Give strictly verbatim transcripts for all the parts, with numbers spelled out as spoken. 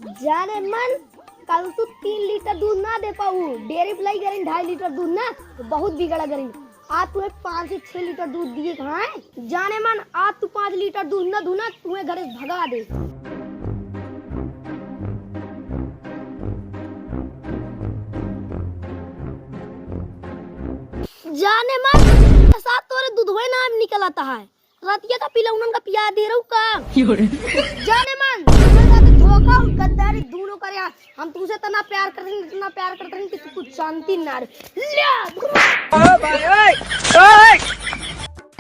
जाने मन, कल तू तीन लीटर दूध ना दे पाऊ, डेयरी पे लाई करें ढाई लीटर दूध ना, तो बहुत बिगड़ा करें। आज तुम्हें पाँच से छह लीटर दूध दिए कहाँ है? जाने मन, आज तू पाँच लीटर दूध ना दूना, तुम्हें घरे से भगा दे। जाने मन, साथ तोरे दूधवे ना निकलता है। रतिया का पिलौनन का पिया दे रहू का? जाने मन, तुम्हें साथ धोखा और गद्दारी दोनों करे। हम तुमसे इतना प्यार करते हैं, इतना प्यार करते हैं कि तू कुछ जानती ना रे। ले! ओ भाई, ओए, ओए!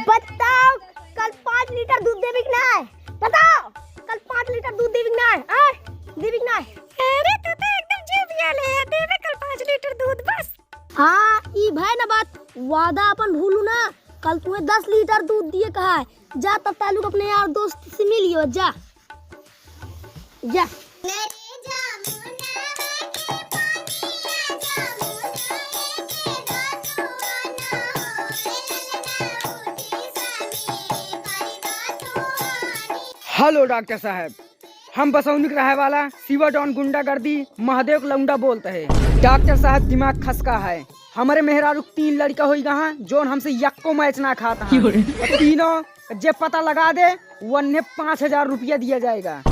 बताओ, कल पाँच लीटर दूध देबी कि नाय? बताओ, कल पाँच लीटर दूध देबी कि नाय? आय? देबी कि नाय? अरे, तू तो एकदम जिउ पिया ले, देबे कल पाँच लीटर दूध बस। हाँ, ई भय ना बात, वादा अपन भूलू ना, कल तुम्हें दस लीटर दूध दिए कहा है। जा, तब तालुक अपने यार दोस्त से मिलियो, जा। जा। हेलो डॉक्टर साहब, हम बसौनी के रहे वाला शिवा डॉन गुंडागर्दी महादेव के लौंडा बोलत है। डॉक्टर साहब दिमाग खसका है। हमरे मेहरारू के तीन लड़िका होइगा हैं, जौन हमसे यक्को मैच ना खात हैं। और तीनों जे पता लगा दे, वन्हे पाँच हजार रुपया दिया जाएगा।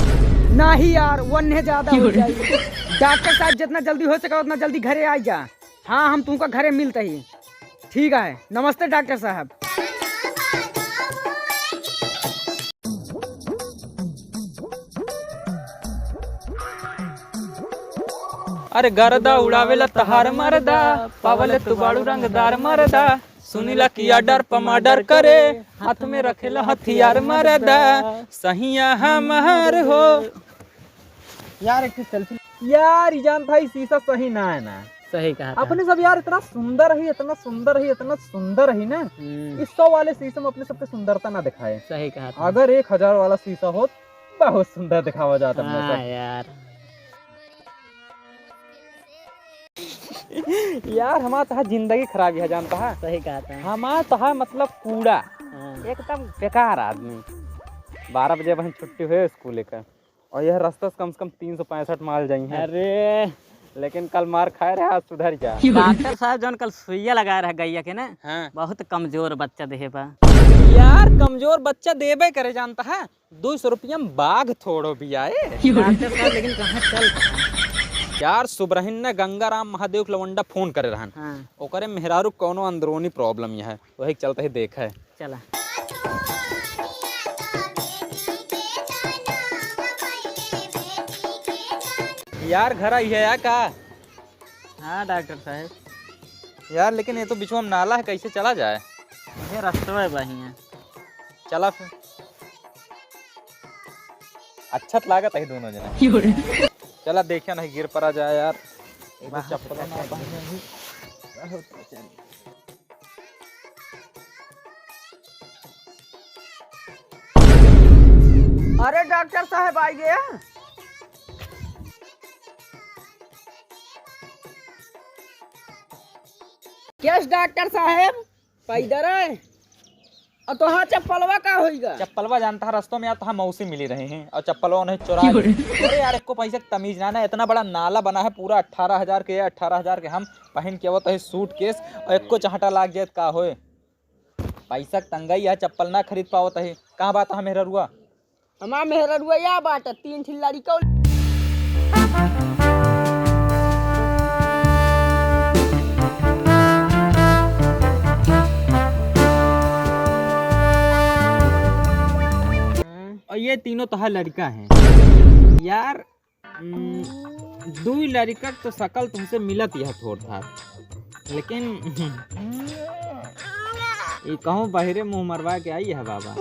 नाही यार, वन्हे ज्यादा हो जाएगी। डॉक्टर साहब जितना जल्दी हो सके उतना जल्दी घरे आ जा। हाँ, हम तुमका घरे मिलते ही। ठीक है, नमस्ते डॉक्टर साहब। अरे गर्दा उड़ावेला तहार मरदा, पावल तू बाड़ू रंगदार मरदा। सुनीला कि order पर murder करे, हाथ में रखेला हथियार मरदा। सहिया हमार हो। यार, एक ठे selfie। यार, ई जान भाई, शीशा सही ना है ना। सही कहा था। अपने सब यार इतना सुंदर ही, इतना सुंदर ही, इतना सुंदर ही ना। हम्म। इस सौ वाले शीशे में अपने सबके सुंदरता ना दिखाए। सही कहा था। अगर एक हजार वाला शीशा हो, बहुत सुंदर दिखावा जाता अपने हाँ सब। यार। यार, हमार तहार जिंदगी खराब है, जानता है? सही कहा था। हमार तहार मतलब कूड़ा। हाँ। एकदम बेकार आदमी। बारह बजे बहन छुट्टी हुए स्कूल का। और यह रास्ता से कम से कम तीन सौ पैंसठ माइल जाई हैं। अरे। लेकिन कल मार खाए रहे, आज सुधर जा। डॉक्टर साहब जौन कल सुइया लगाए रहे गैया के ना, हाँ। बहुत कमजोर बच्चा देहे बा। यार कमजोर बच्चा देबे करे जानता है, दो सौ रुपया में बाघ थोड़ो भी आए। डॉक्टर साहब लेकिन कहाँ चल रहा है? यार सुबरहिन ने गंगाराम महादेव के लवंडा फोन करे रहन। हाँ। ओकरे मेहरारू कौनो अंदरूनी problem यह है, वही के चलते ही देख है। चला। यार, घर आई है या का? हाँ, डॉक्टर साहब। यार, लेकिन ये तो बिचवा में नाला है, कैसे चला जाए? ये रस्तवा है, बहिया। चला फिर। अच्छा तो लागत है दोनों जना। चला, देखिया नहीं गिर पड़ा जाए यार। एक बार चप्पल ना पहने ही। अरे डॉक्टर साहब, आइए। Yes डॉक्टर साहब, पैदर है। और तोहार चप्पलवा का होइगा? चप्पलवा जानता है, रस्तों में यार तोहार मौसी मिली रही हैं और चप्पलवा उन्हें चुरा ली। अरे यार, एको पैसे की तमीज ना, ना, इतना बड़ा नाला बना है पूरा अठारह हजार के, अठारह हजार के हम पहन के आवत है सूटकेस और एको चहटा लाग जाए तो का होए? पैसा के तंगाई है, चप्पल ना खरीद पावत है। कहाँ बात है मेहररुआ? हमार मेहररुआ या बात है, तीन ठिल्लारी कौन? और ये तीनों तोहार लड़का हैं यार। हम्म, दुई लड़िका के तो शकल तुमसे मिलत यह थोड़ थार, लेकिन ई कहूँ बहिरे मुँह मरवा के आई है बाबा।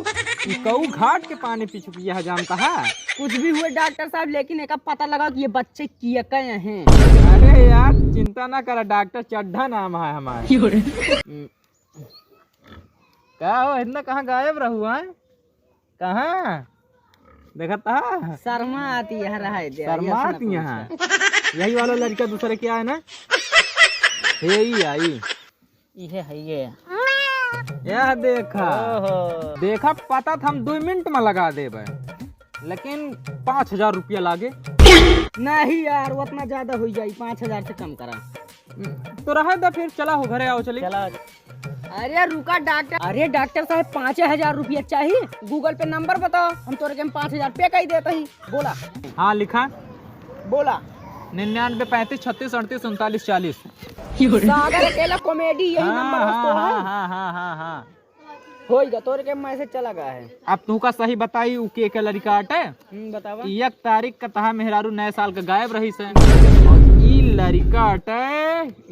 ई कहूँ घाट के पानी पी चुकी है, जानता है? कुछ भी हुए डॉक्टर साहब, लेकिन एका पता लगाओ कि ये बच्चे किए कहे हैं। अरे यार, चिंता ना करा, डॉक्टर चड्ढा नाम है हमारे। क्यों रे? हम्म, का हो, इतना कहाँ गायब रहू है? कहाँ? देखत हा? शर्मा आती है, रहाय दे, शर्मा आती है। यही वाला लड़का दूसरे क्या है ना? हे, ई आई। इहे है ये। या देखा। ओहो। देखा, पता था हम दो मिनट में लगा देबे, लेकिन पाँच हजार रुपया लागे। नहीं यार, उतना ज्यादा होइ जाई, पाँच हजार से कम करा। तो रहे दा फिर, चला हो घरे, आओ चली। चला। अरे रुका डॉक्टर, अरे डॉक्टर साहब, पाँचे हजार रुपया चाहिए। Google पे नंबर बताओ, हम तोरे के हम पाँच हजार पे कई देते ही। बोला। हाँ, लिखा। बोला। निन्यानवे पैंतीस छत्तीस अड़तीस उनतालीस चालीस। सागर अकेला comedy, यही हाँ, नंबर बस तो हाँ, है। हाँ, हाँ, हाँ, हाँ। होइगा, तोरे के message चला गया है। अब तू का सही बताई, उ के के लड़का अटे? हम्म, बतावा। एक तारीख का तहा मेहरारू नए साल का गायब रही से। और ई लड़का अटे,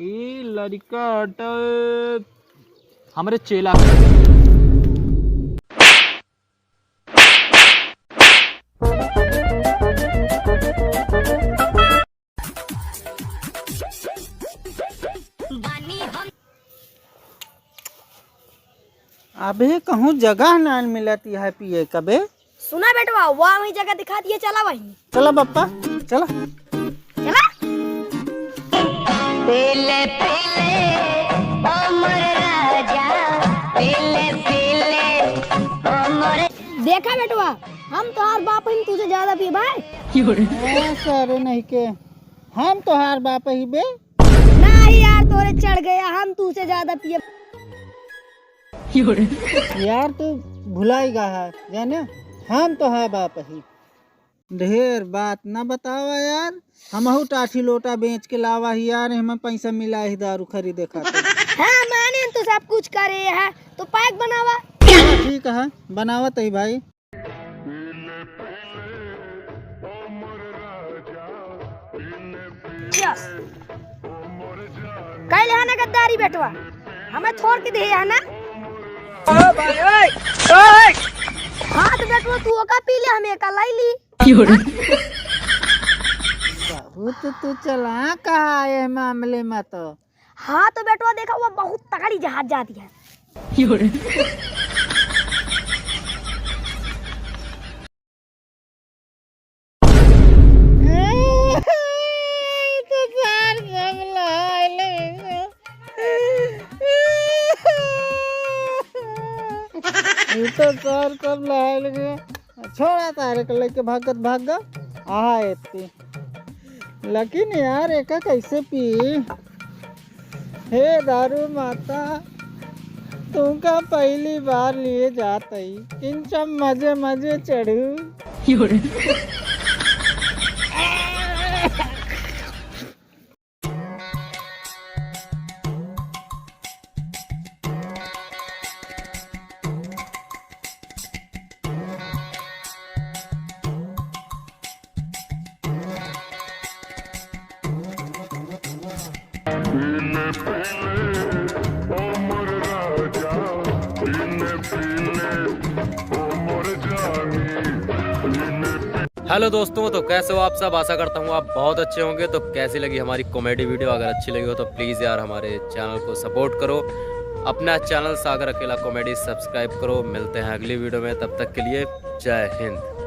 ई लड़का अटे हमरे चेला। अबे कहूँ जगह ना मिलत है पिए कबे। सुना बेटवा, वहाँ वही जगह दिखा दिए, चला वहीं। चला बप्पा, चला। चला। पीले पीले ओ मोर राजा, पीले पीले ओ मोर। देखा बेटवा, हम तोहार बाप ही तुझे ज्यादा पिए भाई। ए, सारे नहीं के, हम तोहार बाप ही बे। नहीं यार, तोरे चढ़ गया, हम तुझे ज्यादा पिए। यार तू भुलाई गा है, जाने हम तोहार बाप ही। ढेर बात ना बतावा यार, हमहू टाठी लोटा बेच के लावा ही यार, हमें पैसा मिला ही दारू खरीदे खातिर। हाँ, माने तो सब कुछ करे है, तो pack बनावा। हाँ, ठीक है, बनावत ही भाई। क्या? कैले है ना गद्दारी बेटवा, हमें छोड़ के दे है ना? ओ भाई, ओए, ओए। हाँ तो बेटवा, तू ओका पी ले, हम एका लाई ली। बहुत तू चालाक है ये मामले में तो। हाँ तो बेटवा देखा, वो बहुत तगड़ी जहाज जाती है। तो सार सब लाल। ये तो सार सब लाल गए। छोड़ा तारे के लेके भागत भाग गा। आहा एती। लेकिन यार, एका कैसे पी? हे दारू माता, तुमका पहली बार लिए जात हई, किंचम मजे मजे चढ़ू। हेलो दोस्तों, तो कैसे हो आप सब? आशा करता हूँ आप बहुत अच्छे होंगे। तो कैसी लगी हमारी comedy video? अगर अच्छी लगी हो तो please यार हमारे channel को support करो, अपना channel सागर अकेला comedy subscribe करो। मिलते हैं अगली video में, तब तक के लिए जय हिंद।